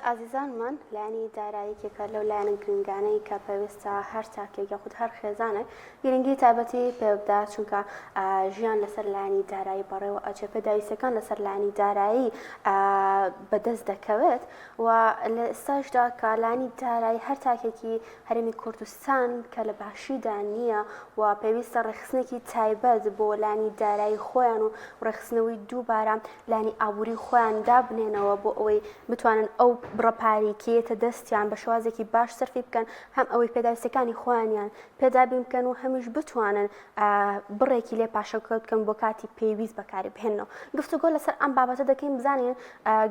ئازیزانمان لایەنی دارایی یەکێکە لەو لایەنە گرنگانەی کە پێویستە هەر تاکێک یاخود هەر خێزانێک گرنگی تایبەتی پێ بدات چونکە ژیان لەسەر لایەنی دارایی بەڕێوە ئەچێ پێداویستەکان لەسەر لایەنی دارایی بەدەست دەکەوێت و لە ئێستاشدا کە لایەنی دارایی هەر تاکێکی هەرێمی کوردستان کە لە باشیدا نییە و پێویستە ڕێکخستنێکی تایبەت بۆ لانی دارایی خۆیان و ڕێکخستنەوەی دووبارە لانی ئابووری خۆیان دابنێنەوە بۆ ئەوەی بتوانن ئەو بڕە پارێکیەتە دەستیان بە شێوازێکی باش سەرفی بکەن هەم ئەوەی پێداویستەکانی خۆیانیان پێدابین بکەن و هەمیش بتوانن بڕێکی لێ پاشەکەوت بکەن بۆ کاتی پێویست بەکاری بهێنەوە. گفتوگۆ لەسەر ئەم بابەتە دەکەین بزانین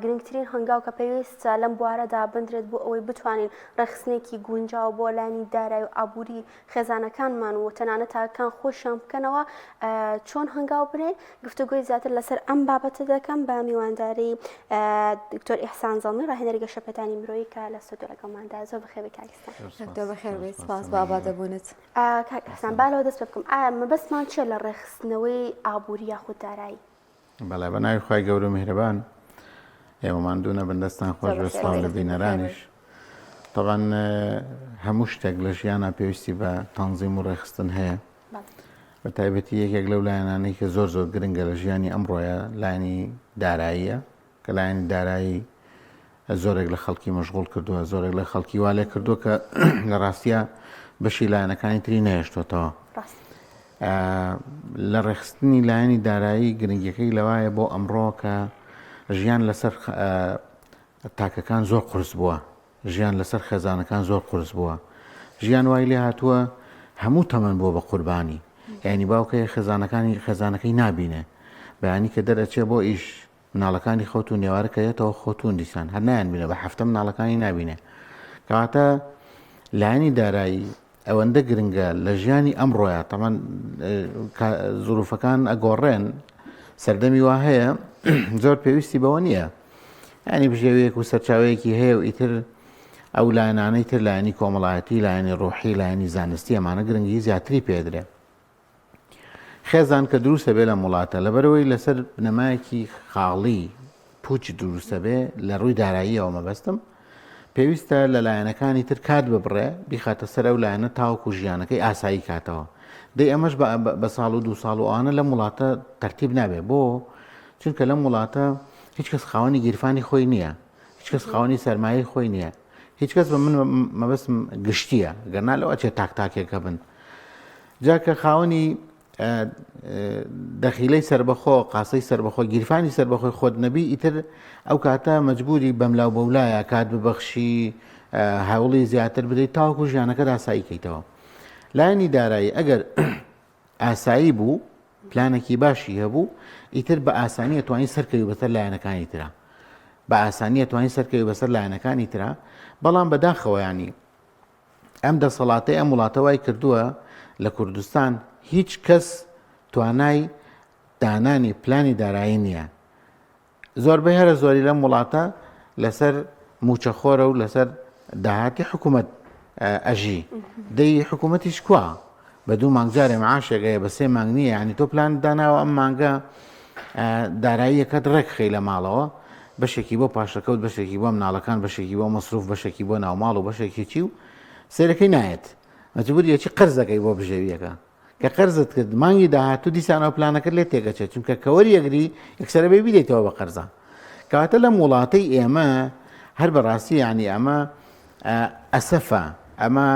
گرنگترین هەنگاو کە پێویستە لەم بوارەدا بندرێت بۆ ئەوەی بتوانین ڕێکخستنێکی گونجاو بۆ لایەنی دارایی و ئابووری خێزانەکانمان و تەنانەت تاکەکان خۆشیان بکەنەوە چۆن هەنگاو بنێن گفتوگۆی زیاتر لەسەر ئەم بابەتە دەکەم بە میوانداری دکتۆر ئیحسان زەڵمی ڕاهێنەری گەشەپێدانی مرۆیی کە لە ستۆدیۆ لەگەڵماندا زۆر بەخێربێی کاک ئیحسان. دکتۆر بەخێربێی سپاس بۆ ئامادەبوونت. کاک ئیحسان با لەوە دەست پێ بکەم ئایا مەبەستمان چییە لە ڕێکخستنەوەی ئابووری یاخود دارایی؟ بەڵێ بە ناوی خوای گەورە و میهرەبان ئێوە ماندوو نەبن دەستان خۆش بێ سڵاو لە بینەرانیش طبعا هەموو شتێک لە ژیانە پێویستی بە تەنزیم و ڕێخستن هەیە بە تایبەتی یەکێک لەو لایەنانەی کە زۆر زۆر گرنگە لە ژیانی ئەمڕۆیە لایەنی داراییە کە لایەنی دارایی زۆرێک لە خەڵکی مەشغوڵ کردووە، زۆرێک لە خەڵکی وا لێ کردووە کە لە ڕاستیە بەشی لایەنەکانی تری نەهێشتۆتەوە. لە ڕێخستنی لایەنی دارایی گرنگیەکەی لەوایە بۆ ئەمڕۆ کە ژیان لەسەر تاکەکان زۆر قورس بووە ژیان لەسەر خێزانەکان زۆر قورس بووە ژیان وای لێ هاتووە هەموو تەمەن بووە بە قوربانی یعنی باوکەیە خێزانەکانی خێزانەکەی نابینێ بەیانی کە دەرەچێ بۆ ئیش مناڵەکانی خەوتوون ئێوارە کە یەتەوە خەوتوون دیسان هەر نایان بینێ بە هەفتە مناڵەکانی نابینێ کەواتە لایەنی دارایی ئەوەندە گرنگە لە ژیانی ئەمڕۆیە تەمان زروفەکان ئەگۆڕێن سەردەمی وا هەیە زۆر پێویستی بەوە نییە ینی بژێویەک و سەرچاوەیەکی هەیە و ئیتر ئەو لایەنانەی تر لایەنی کۆمەڵایەتی لایەنی ڕۆحی لایەنی زانستی ئەمانە گرنگی زیاتری پێدرێ خێزان کە دروستە بێ لەم وڵاتە لەبەرەوەی لەسەر بنەمایەکی خاڵی پوچ دروستە بێ لە ڕووی داراییەوە مەبەستم پێویستە لە لایەنەکانی تر کات ببڕێ بیخاتە سەر ئەو لایەنە تاوەکو ژیانەکەی ئاسایی کاتەوە دەی ئەمەش بە ساڵ و دو ساڵ و ئەوانە لەم وڵاتە تەرتیب نابێ بۆ چونکە لەم وڵاتە هیچ کەس خاوەنی گیرفانی خۆی نییە هیچ کەس خاوەنی سەرمایەی خۆی نییە هیچ کەس بە من مەبەستم گشتیە گەرنا لەوە چێ تاک تاکێکە بن جا کە خاوەنی دەخیلەی سربەخۆ قاسەی سربەخۆ گیرفانی سربەخۆی خۆت نەبی ئیتر ئەو کاتە مەجبوری بەملاو بەولایە کات ببەخشی هەوڵی زیاتر بدەیت تاوەکو ژیانەکە ئاسایی کەیتەوە لایەنی دارایی ئەگەر ئاسایی بوو پلانێکی باشی هەبوو ئیتر بە ئاسانی توانی سەرکەوی بەسەر لایەنەکانی ترا بە ئاسانی توانی سەرکەوی بەسەر لایەنەکانی ترا بەڵام بەداخەوەیانی ئەم دەسەڵاتەی ئەم وڵاتە وای کردووە لە کوردستان هیچ کەس توانای دانانی پلانی دارایی نییە. زۆربەی هەرە زۆری لەم وڵاتە لەسەر موچەخۆرە و لەسەر داهاتی حکوومەت ئەژی دەی حکوومەتیش کوا بە دوو مانگ جارێ معاشێک هەیە بە سێ مانگ نییە یعنی تۆ پلان داناوە ئەم مانگە داراییەکەت ڕێکخەی لە ماڵەوە بەشێکی بۆ پاشەکەوت بەشێکی بۆ مناڵەکان بەشێکی بۆ مەسروف بەشێکی بۆ ناوماڵ و بەشێکی چی و سێرەکەی نایەت مەجبوری یەکی قەرزەکەی بۆ بژێویەکە کە قەرزت کرد مانگی داهاتوو دیسان ئەو پلانەکەت لێ تێگەچێت چونکە کەوەری یەگری یەکسەرە بێ بیدەیتەوە بە قەرزە کەواتە لەم وڵاتەی ئێمە هەر بەڕاستی یعنی ئەمە ئەسەفە، ئەمە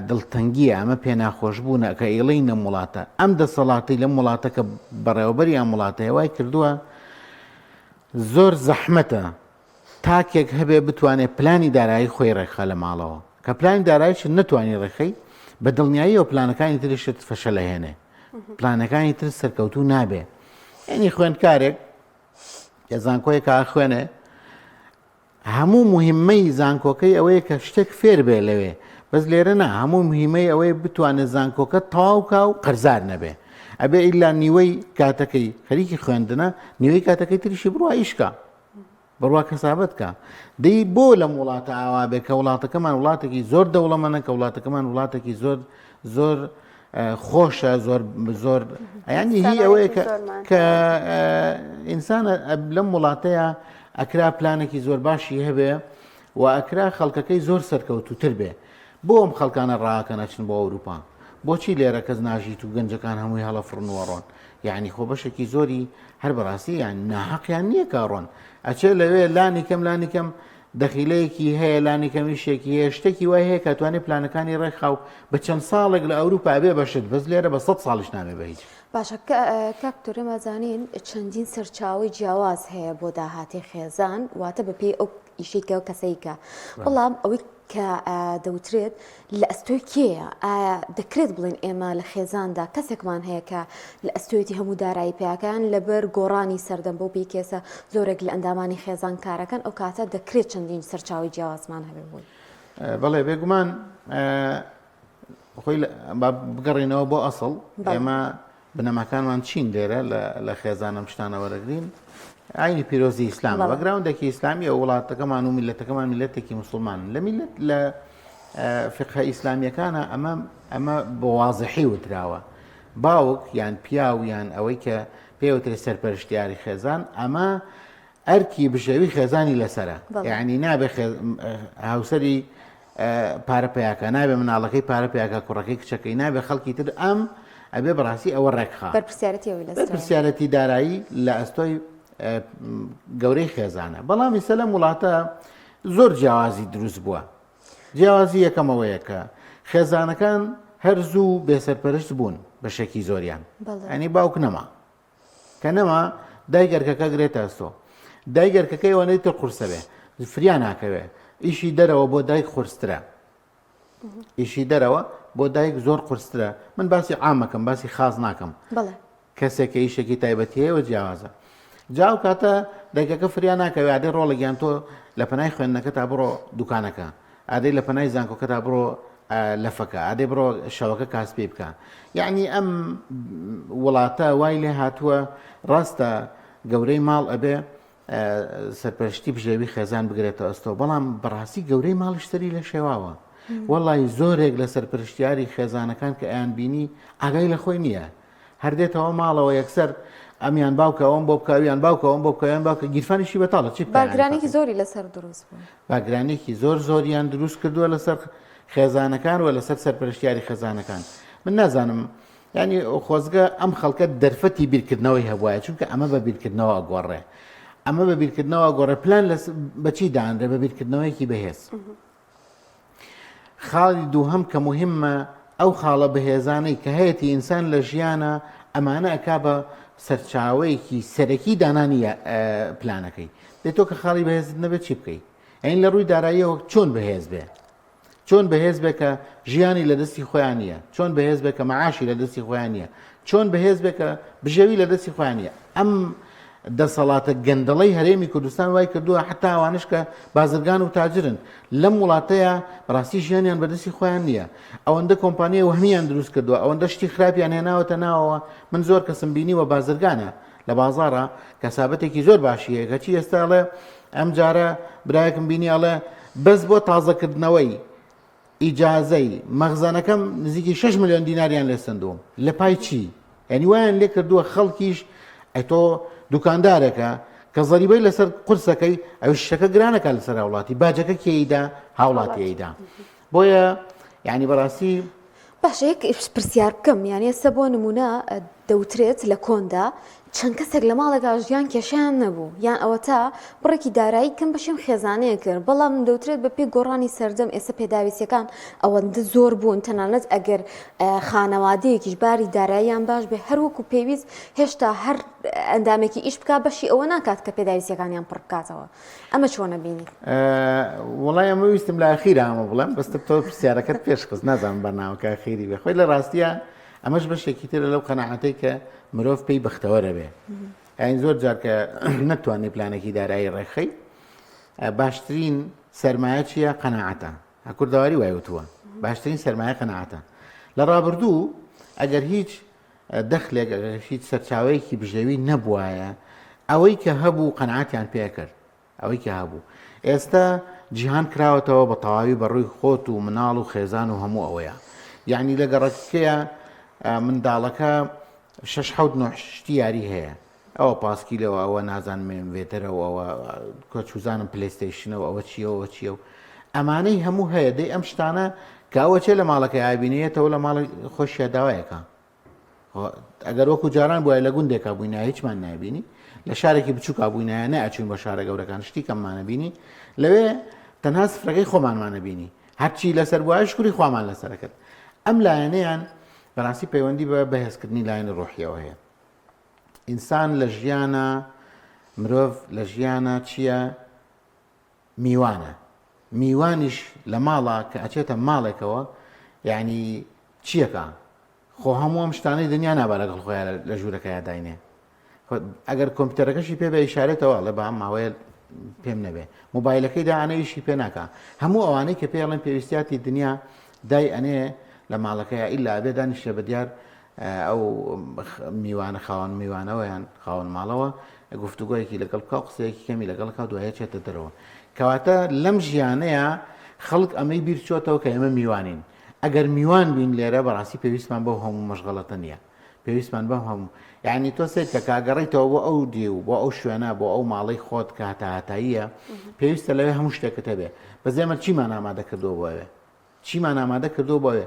دڵتەنگییە، ئەمە پێناخۆشبوونە کە ئیڵێین لەم وڵاتە، ئەم دەسەڵاتەی لەم وڵاتە کە بەڕێوەبەری ئەم وڵاتەیە وای کردووە زۆر زەحمەتە تاکێک هەبێ بتوانێت پلانی دارایی خۆی ڕێکخا لە ماڵەوە کە پلانی داراییشت نەتوانی ڕێکخەی بە دڵنیاییەوە پلانەکانی تریشت فەشەلەهێنێ پلانەکانی تر سەرکەوتوو نابێ یعنی خوێندکارێک کە زانکۆیەکە خوێنێ هەموو موهیمەی زانکۆکەی ئەوەیە کە شتێک فێر بێ لەوێ بەس لێرە نا هەموو موهیمەی ئەوەیە بتوانێت زانکۆکە تەواو کا و قەرزار نەبێ ئەبێ ئیلا نیوەی کاتەکەی خەریکی خوێندنە نیوەی کاتەکەی تریشی بڕوا ئیشکا بڕوا کەسابەت کە دەی بۆ لەم وڵاتە ئاوا بێ کە وڵاتەکەمان وڵاتێکی زۆر دەوڵەمەنە کە وڵاتەکەمان وڵاتێکی زۆر زۆر خۆشە زۆر زۆر ینی هی ئەوەیە کە ئینسان لەم وڵاتەیە ئەکرا پلانێکی زۆر باشی هەبێ. و ئەکرا خەڵکەکەی زۆر سەرکەوتووتر بێ. بۆ ئەم خەڵکانە ڕائەکەن ئەچن بۆ ئەوروپا؟ بۆچی لێرە کەس ناژیت و گەنجەکان هەمووی هەڵەفڕن و ئەڕۆن؟ یەعنی خۆ بەشێکی زۆری هەر بەڕاستی یان ناهەقیان نییە کە ئەڕۆن. ئەچێ لەوێ لانی کەم لانی کەم دەخیلەیەکی هەیە لانی کەم ئیشێکی هەیە شتێکی وای هەیە کە توانێ پلانەکانی ڕێکخا و بە چەند ساڵێک لە ئەوروپا ئەبێ بە شت بەس لێرە بە سەد ساڵیش نابێ بە هیچ. باشە کاک دکتۆر ئێمە زانین چەندین سەرچاوەی جیاواز هەیە بۆ داهاتی خێزان واتە بەپێی ئەو ئیشەی کە کەسەی کە بەڵام ئەوەی کە دەوترێت لە ئەستۆی کێیە ئایا دەکرێت بڵێن ئێمە لە خێزاندا کەسێکمان هەیە کە لە ئەستۆیەتی هەموو دارایی پیاکان لەبەر گۆڕانی سەردەم بۆ پیکێسە زۆرێک لە ئەندامانی خێزان کارەکەن ئەو کاتە دەکرێت چەندین سەرچاوی جیاوازمان هەبێ بووی بەڵێ بێگومان خۆی با بگەڕێینەوە بۆ ئەسڵ ئێمە بنەماکانمان چین لێرە لە خێزان ئەم شتانە وەرەگرین ئاینی پیرۆزی ئیسلام background ێکی ئیسلامی ئەو وڵاتەکەمان و میلەتەکەمان میلەتێکی مسلمان لە میلەت لە فقه ئیسلامیەکانە ئەمە ئەمە بۆ وازحی وتراوە باوک یان پیاو یان ئەوەی کە پێوترێ سەرپەرشتیاری خێزان ئەمە ئەرکی بژێوی خێزانی لەسەرە یعنی نابێ هاوسەری پارە پیاکە نابێ مناڵەکەی پارە پیاکە کوڕەکەی کچەکەی نابێ خەڵکی تر ئەم ئەبێ بەڕاستی ئەوە ڕێکخا بەرپرسیارەتی دارایی لە ئەستۆی گەورەی خێزانە بەڵام ئیسە لەم وڵاتە زۆر جیاوازی دروست بووە جیاوازی یەکەمەوەیە کە خێزانەکان هەر زوو بێسەرپەرشت بوون بەشێکی زۆریان ئەنی باوک نەما کە نەما دایک ئەرکەکە گرێتە ئەستۆ دایک ئەرکەکەی ئەوەندەی تر قورسە بێ فریا ناکەوێ ئیشی دەرەوە بۆ دایک قورسترە ئیشی دەرەوە بۆ دایک زۆر قورسترە من باسی عامەکەم باسی خاص ناکەم کەسێک کە ئیشێکی تایبەتی هەیە و جیاوازە جا ئەو کاتە دایکەکە فریا ناکەوێ ئادەی ڕۆڵە گیان تۆ لە پەنای خوێندنەکە تا بڕۆ دوکانەکە ئادەی لە پەنای زانکۆکە تا بڕۆ لەفەکە ئادەی بڕۆ شەوەکە کاسپی بکە یعنی ئەم وڵاتە وای لێ هاتووە ڕاستە گەورەی ماڵ ئەبێ سەرپەرشتی بژێوی خێزان بگرێتە ئەستۆ بەڵام بەڕاستی گەورەی ماڵیش سەری لە شێواوە وەڵی زۆرێک لە سەرپەرشتیاری خێزانەکان کە ئەیان بینی ئاگای لە خۆی نییە هەر دێتەوە ماڵەوە یەکسەر ئەمیان باوکە ئەوم بۆ بکە ئەویان باوکە ئەوم بۆ بکە ئەویان باوکە گیرفانیشی بەتاڵە چی بکە یانی بارگرانێکی فەقیر زۆری لەسەر دروست بوو. بارگرانێکی زۆر زۆریان دروست کردووە لەسەر خێزانەکان و لەسەر سەرپەرشتیاری خێزانەکان من نازانم یعنی خۆزگە ئەم خەڵکە دەرفەتی بیرکردنەوەی هەبوایە چونکە ئەمە بە بیرکردنەوە ئەگۆڕێ ئەمە بە بیرکردنەوە گۆڕێ پلان بەچی دانرێ بە بیرکردنەوەیەکی بەهێز خاڵی دووهەم کە موهیمە ئەو خاڵە بەهێزانەی کە هەیەتی ئینسان لە ژیانە ئەمانە ئەکا بە سەرچاوەیەکی سەرەکی دانانی پلانەکەی دێ تۆ کە خاڵی بەهێزت نەبێت چی بکەی ئەین لە ڕووی داراییەوە چۆن بەهێز بێ چۆن بەهێز بێ کە ژیانی لە دەستی خۆیان نییە چۆن بەهێز بێ کە معاشی لە دەستی خۆیان نییە چۆن بەهێز بێ کە بژێوی لە دەستی خۆیان نییە ئەم دەسەڵاتە گەندەڵەی هەرێمی کوردستان وای کردووە حتا ئەوانش کە بازرگان و تاجرن لەم وڵاتەیە بەڕاستی ژیانیان بەدەستی خۆیان نییە ئەوەندە کۆمپانیای وەهمیان دروست کردووە ئەوەندە شتی خراپیان هێناوەتە ناوەوە من زۆر کەسم بینیوە بازرگانە لە بازاڕە کەسابەتێکی زۆر باشی هەیە کەچی ئێستا ئەڵێ ئەم جارە برایەکم بینی ئەڵێ بەس بۆ تازەکردنەوەی ئیجازەی مەخزەنەکەم نزیکی 6 ملیۆن دیناریان لێ سەندووم لە پای چی یعنی وایان لێ کردووە خەڵکیش ئەتۆ دوکاندارێکە کە زەریبەی لەسەر قورسەکەی ئەو شتەکە گرانەکە لەسەر هاوڵاتی باجەکە کێیدا هاوڵاتیدا بۆیە یعنی بەڕاستی باشە یەک پرسیار بکەم یان ئێستا بۆ نمونە دەوترێت لە کۆندا چەند کەسێک لە ماڵێکا ژیان کێشیان نەبوو یان ئەوەتا بڕێکی دارایی کەم بەشیم خێزانەیە کرد بەڵام دەوترێت بە پێی گۆڕانی سەردەم ئێستا پێداویستیەکان ئەوەندە زۆر بوون تەنانەت ئەگەر خانەوادەیەکیش باری داراییان باش بێ هەروەکو پێویست هێشتا هەر ئەندامێکی ئیش بک بەشی ئەوە ناکات کە پێداویستیەکانیان پڕ بکاتەوە ئەمە چۆنە بینی؟ وڵای ئەمە ویستم لە ئەخیرا ئەمە بڵێم بەستە تۆ پرسیارەکەت پێشخست نازانم بەرنامەکە ئەخیری بێ خۆی لە ڕاستیە ئەمەش بەشێکی ترە لەو قەناعەتەی کە مرۆڤ پێی بەختەوەرە بێ ئەین زۆر جار کە نەتوانێت پلانێکی دارایی ڕێکخەی باشترین سەرمایە چییە قەناعەتە کوردەواری وای وتووە باشترین سەرمایە قەناعەتە لە ڕابردوو ئەگەر هیچ دەخلێک ئەگەر هیچ سەرچاوەیەکی بژێوی نەبوایە ئەوەی کە هەبوو قەناعەتیان پێکرد ئەوەی کە هەبوو. ئێستا جیهان کراوەتەوە بە تەواوی بە ڕووی خۆت و مناڵ و خێزان و هەموو ئەوەیە. یەعنی لە گەڕەکەکەیا منداڵەکە شەش حەوت نۆ شتی یاری هەیە. ئەوە پاسکیلەوە ئەوە نازانم ئینڤێتەرەوە ئەوە کە چوزانم پلەیستەیشنەوە ئەوە چییە ئەوە چییە و ئەمانەی هەموو هەیە دەی ئەم شتانە کە ئەوە چێ لە ماڵەکەی ئابینەیەتەوە لە ماڵی خۆشیە داوایەکە ئەگەر وەکو جاران بووە لە گوندێکا بووینە هیچمان نابینی لە شارێکی بچووکا بووینایە نەئەچوین بۆ شارە گەورەکان شتی کەممانە بینی لەوێ تەنها سفرەکەی خۆمانمانە بینی هەرچی لەسەر بوایە شکری خوامان لەسەر کرد ئەم لایەنەیان بەڕاستی پەیوەندی بە بەهێزکردنی لایەنی ڕۆحیەوە هەیە ئینسان لە ژیانە مرۆڤ لە ژیانە چییە میوانە میوانیش لە ماڵە کە ئەچێتە ماڵێکەوە یعنی چیەکە خۆ هەموو ئەم شتانەی دنیا نابا لەگەڵ خۆیان لە ژوورەکەیا داینێ ئەگەر کۆمپیوتەرەکەشی پێ بە ئیشارێتەوە ئەڵێ بە ئەم ماوەیە پێم نەبێ مۆبایلەکەی دائەنێ ئیشی پێ ناکا هەموو ئەوانەی کە پێڵێن پێویستیاتی دنیا دای ئەنێ لە ماڵەکەی ئیلا ئەبێ دانیشێ بە دیار ئەو میوانە خاوەن میوانەوە یان خاوەن ماڵەوە گفتوگۆیەکی لەگەڵ بکە و قسەیەکی کەمی لەگەڵ کا دوایە چێتە دەرەوە کەواتە لەم ژیانەیە خەڵک ئەمەی بیر چۆتەوە کە ئێمە میوانین ئەگەر میوان بین لێرە بەڕاستی پێویستمان بەو هەموو مەشغەڵەتە نییە پێویستمان بەم هەموو یعنی تۆ سەیر کە کاگەڕیتەوە بۆ ئەو دێ و بۆ ئەو شوێنە بۆ ئەو ماڵەی خۆت کە هەتا هەتاییە پێویستە لەوێ هەموو شتێکت هەبێ بەس ئێمە چیمان ئامادە کردووە بۆ ئەوێ چیمان ئامادە کردووە بۆ ئەوێ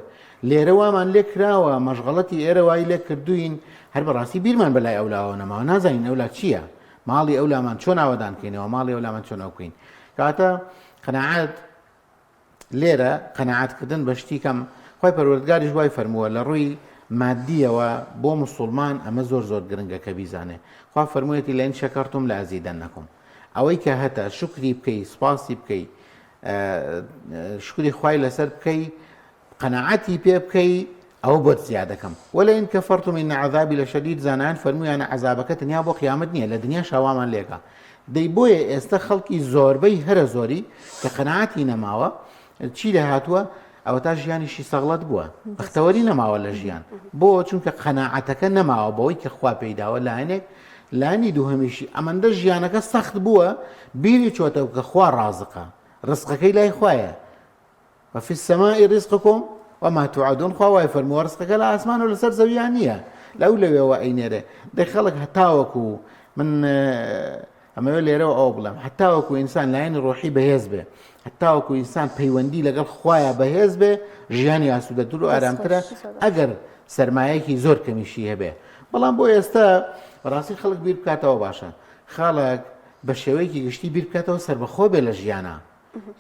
لێرە وامان لێ کراوە مەشغەڵەتی ئێرە وای لێ کردوین هەر بەڕاستی بیرمان بەلای ئەولاوە نەماوە نازانین ئەولا چییە ماڵی ئەولامان چۆن ئاوەدان کەینەوە ماڵی ئەولامان چۆن ئەو بکەین کەواتە قەناعەت لێرە قەناعەت کردن بە شتی کەم خوای پەروەردگاریش وای فەرمووە لە ڕووی مادیەوە بۆ مسوڵمان ئەمە زۆر زۆر گرنگە کە بیزانێ خوا فەرموویەتی لئن شکرتم لازیدنکم ئەوەی کە هەتە شوکری بکەی سوپاسی بکەی شوکری خوای لەسەر بکەی قەناعەتی پێ بکەی ئەوە بۆت زیادەکەم ولئن کفرتم ان عذابی لشدید زانایان فەرموویانە عەزابەکە تەنیا بۆ قیامەت نییە لە دنیاشا وامان لێکا دەی بۆیە ئێستا خەڵکی زۆربەی هەرە زۆری کە قەناعەتی نەماوە چی لە هاتووە ئەوە تا ژیانیشی سەغڵەت بووە بەختەوەری نەماوە لە ژیان بۆ چونکە قەناعەتەکە نەماوە بەوەی کە خوا پێیداوە لایەنێک لانی دووهەمیشی ئەمەندە ژیانەکە سەخت بووە بیری چۆتەوە کە خوا ڕازقە ڕزقەکەی لای خوایە وفی السماء رزقکم وما توعدون خوا وای فەرمووە ڕزقەکە لە ئاسمان و لەسەر زەویان نییە لەو لەوێوە ئەینێرێ دەی خەڵک هەتاوەکو من ئەمەوێ لێرەوە ئەوە بڵێم هەتاوەکو ئینسان لایەنی ڕۆحی بەهێز بێ هەتاوەکو ئینسان پەیوەندی لەگەڵ خوایە بەهێز بێ ژیانی ئاسوودەتر و ئارامترە ئەگەر سرمایەکی زۆر کەمیشی هەبێ بەڵام بۆ ئێستا بەڕاستی خەڵک بیر بکاتەوە باشە خەڵک بە شێوەیەکی گشتی بیر بکاتەوە سربەخۆ بێ لە ژیانە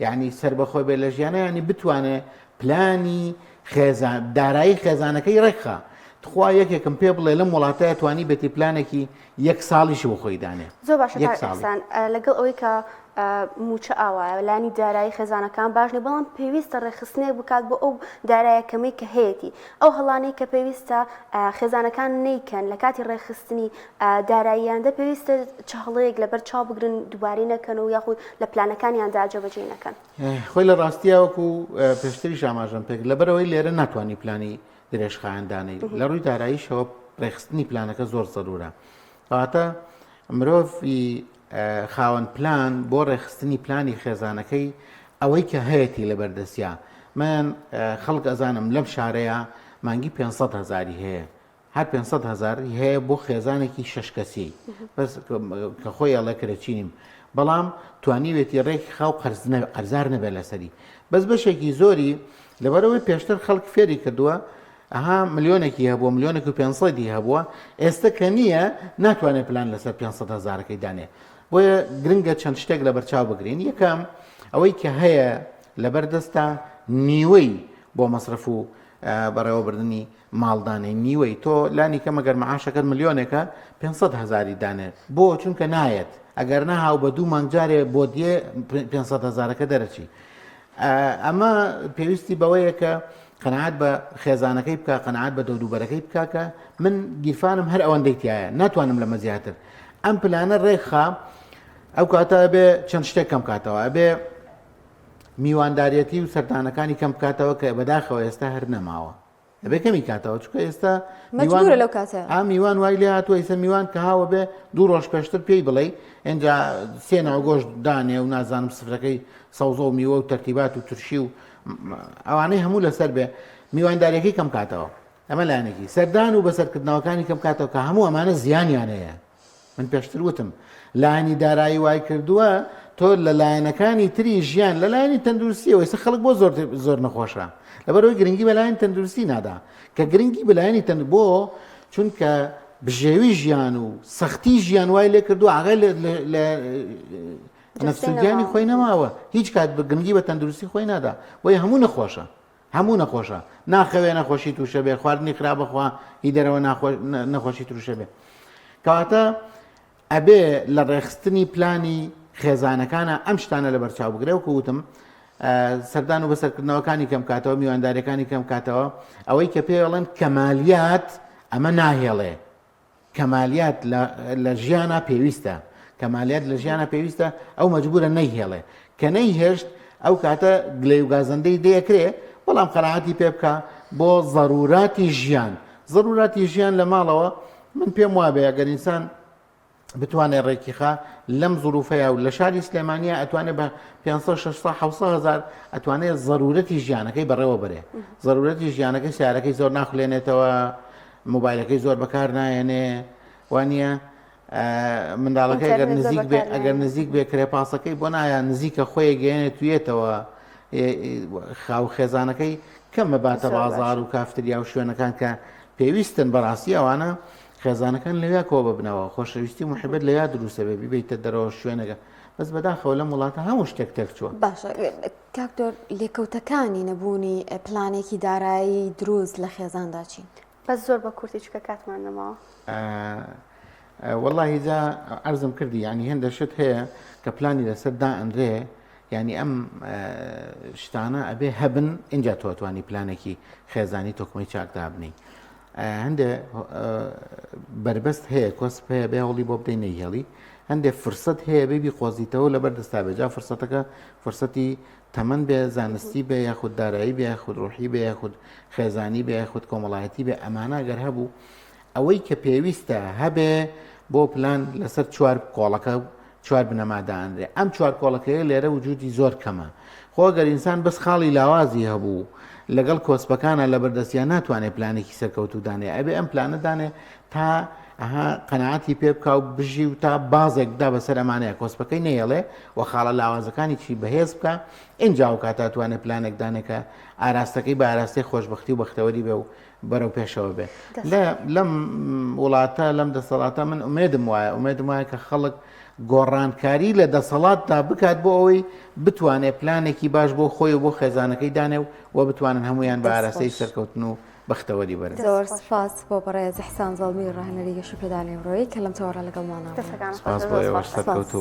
یعنی سربەخۆ بێ لە ژیانە ینی بتوانێ پلانی خێزان دارایی خێزانەکەی ڕێکخا تخوا یەکێکم پێ بڵێ لەم وڵاتە توانی بێتی پلانێکی یەک ساڵیش بۆ خۆی دانێ زۆر باشە لەگەڵ ئەوەی کە موچە ئاوایە لانی دارایی خێزانەکان باش نیە بەڵام پێویستە ڕێکخستنێک بکات بۆ ئەو دارایە کەمەی کە هەیەتی ئەو هەڵانەی کە پێویستە خێزانەکان نەیکەن لە کاتی ڕێکخستنی داراییاندا پێویستە چ هەڵەیەک لەبەر چاو بگرن دووبارەی نەکەن و یاخود لە پلانەکانیاندا جێبەجێی نەکەن؟ خۆی لە ڕاستیا وەکو پێشتریش ئاماژەم پێک لەبەرەوەی لێرە ناتوانانی پلانی درێژخایەن دانەی لە ڕووی داراییشەوە ڕێکخستنی پلانەکە زۆر زەرورە کەواتە مرۆڤی خاوەن پلان بۆ ڕێکخستنی پلانی خێزانەکەی ئەوەی کە هەیەتی لە بەردەستیا من خەڵک ئەزانم لەم شارەیە مانگی 500 هزاری هەیە هەر 500 هزار هەیە بۆ خێزانێکی شش کەسی بەس کە خۆی ئەڵێ کرێچینیم بەڵام توانیوێتی ڕێکی خاو قەرزار نەبێت لەسەری بەس بەشێکی زۆری لەبەرەوەی پێشتر خەڵک فێری کردووە ئەها ملیۆنێکی هەبووە ملیۆنێک و پێنسەدی هەبووە ئێستا کە نییە ناتوانێت پلان لەسەر 500 هزارەکەی دانێ بۆیە گرنگە چەند شتێک لە بەرچاو بگرین یەکەم ئەوەی کە هەیە لەبەر دەستە نیوەی بۆ مەصرف و بەڕێوەبردننی ماڵدانێ نیوەی تۆ لانی کەم ئەگەر معاشەکەت ملیۆنێکە 500 هزاری دانێ بۆ چونکە نایەت ئەگەر نەهاو بە دوو مانگ جارێ بۆ دیێ 500 هزارەکە دەرەچی ئەمە پێویستی بەوەیە کە قەناعەت بە خێزانەکەی بکە قەناعەت بە دەوروبەرەکەی بکە کە من گیرفانم هەر ئەوەندەی تایە ناتوانم لەمە زیاتر ئەم پلانە ڕێکخا ئەو کاتە ئەبێ چەند شتێک کەم کاتەوە ئەبێ میوانداریەتی و سەردانەکانی کەم بکاتەوە کە بەداخەوە ئێستا هەر نەماوە ئەبێ کەمی کاتەوە چونکە ئێستا مەجبورە لەو کاتە ئا میوان وای لێ هاتووە ئیسە میوان کە هاوە بێ دوو ڕۆژ پێشتر پێی بڵێ ئینجا سێ ناو گۆشت دانێ و نازانم سفرەکەی سەوزە و میوە و تەرتیبات و ترشی و ئەوانەی هەموو لەسەر بێ میوانداریەکەی کەم کاتەوە ئەمە لایەنێکی سەردان و بەسەرکردنەوەکانی کەم کاتەوە کە هەموو ئەمانە زیانیان هەیە. من پێشتر وتم لایەنی دارایی وای کردووە تۆ لە لایەنەکانی تری ژیان لە لایەنی تەندروستیەوە ئێستا خەڵک بۆ زۆر زۆر نەخۆشە لەبەرەوەی گرنگی بە لایەن تەندروستی نادا کە گرنگی بە لایەنی تەند بۆ چونکە بژێوی ژیان و سەختی ژیان وای لێ کردو ئاگای لە نەفسگیانی خۆی نەماوە هیچ کات بە گرنگی بە تەندروستی خۆی نادا بۆیە هەموو نەخۆشە هەموو نەخۆشە ناخەوێ نەخۆشی تووشە بێ خواردنی خراپە خوا هی دەرەوە نەخۆشی تووشە بێ کەواتە ئەبێ لە ڕێخستنی پلانی خێزانەکانە ئەم شتانە لە بەرچاو بگرێ وەکو وتم سەردان و بەسەرکردنەوەکانی کەم کاتەوە میوانداریەکانی کەم کاتەوە ئەوەی کە پێڵێن کەمالیات ئەمە ناهێڵێ کەمالیات لە ژیانا پێویستە کەمالیات لە ژیانە پێویستە ئەو مەجبورە نەیهێڵێ کە نەیهێشت ئەو کاتە گلەی و گازەندەی دەیەکرێ بەڵام قەناعەتی پێ بکە بۆ زەروراتی ژیان زەروراتی ژیان لە ماڵەوە من پێم وابێ ئەگەر ئینسان بتوانێت ڕێکیخا لەم زروفەیە و لە شاری سلێمانیا ئەتوانێت بە 500 600 700 هزار ئەتوانێت زەرورەتی ژیانەکەی بەڕێوە بەرێ زەرورەتی ژیانەکەی سیارەکەی زۆر ناخولێنێتەوە مۆبایلەکەی زۆر بەکار نایەنێ وانە منداڵەکەی ئەگەر نزیک بێ ئەگەر نزیک بێ کرێ پاسەکەی بۆ نایە نزیکە خۆی گەێنێت توێتەوە خاو خێزانەکەی کەمە باتە بازار و کافتریا و شوێنەکان کە پێویستن بەڕاستی ئەوانە خێزانەکان لەویا کۆ ببنەوە خۆشەویستی محبەت لەیا دروستە بێ بیبیتە دەرەوە شوێنەکە بەس بەداخەوە لەم وڵاتە هەموو شتێک تێکچووە باشە کاکتۆر لێکەوتەکانی نەبوونی پلانێکی دارایی دروست لە خێزاندا چین؟ بەس زۆر بە کورتی چکە کاتمان نەماوە. وەڵاهی جا عەرزم کردی یعنی هێندە شت هەیە کە پلانی لەسەر دائەنرێ یعنی ئەم شتانە ئەبێ هەبن اینجا تۆ توانی پلانێکی خێزانی تۆکمەی چاک دابنی هەندێ بەربەست هەیە کۆسپ هەیە بێ هەوڵی بۆ بدەی نەیهێڵی هەندێک فرسەت هەیە بێ بیقۆزیتەوە لەبەر دەستا بێ جا فرسەتەکە فرسەتی تەمەن بێ زانستی بێ یاخود دارایی بێ یاخود ڕۆحی بێ یاخود خێزانی بێ یاخود کۆمەڵایەتی بێ ئەمانە گەر هەبوو ئەوەی کە پێویستە هەبێ بۆ پلان لەسەر چوار کۆڵەکە چوار بنەما دانرێ ئەم چوار کۆڵەکەیە لێرە وجودی زۆر کەمە خۆ گەر ئینسان بەس خاڵی لاوازی هەبوو لەگەڵ کۆسپەکانە لە بەردەستیان ناتوانێت پلانێکی سەرکەوتوو دانێ ئەبێ ئەم پلانە دانێ تا ئەها قەناعەتی پێ بکا و بژی و تا بازێک بدا بەسەر ئەمانەیە کۆسپەکەی نەیەڵێ و خاڵە لاوازەکانی چی بەهێز بکە ئینجا و کاتە توانێت پلانێک دانێکە ئاراستەکەی بە ئاراستەی خۆشببختی و بەختەوەری بێ و بەرەو پێشەوە بێ لەم وڵاتە لەم دەسەڵاتە من ئومێدم وایە ئومێدم وایە کە خەڵک گۆڕانکاری لە دەسەڵاتدا بکات بۆ ئەوەی بتوانێت پلانێکی باش بۆ خۆی و بۆ خێزانەکەی دانێ و و بتوانن هەمویان بە ئاراستەی سەرکەوتن و بەختەوەری بەرن. زۆر سپاس بۆ بەڕێز ئیحسان زەڵمی ڕاهێنەری گەشەپێدانی مرۆیی کە لەم تەوەرە لەگەڵمانە بوون. سپاس بۆ ئێوەش سەرکەوتوو.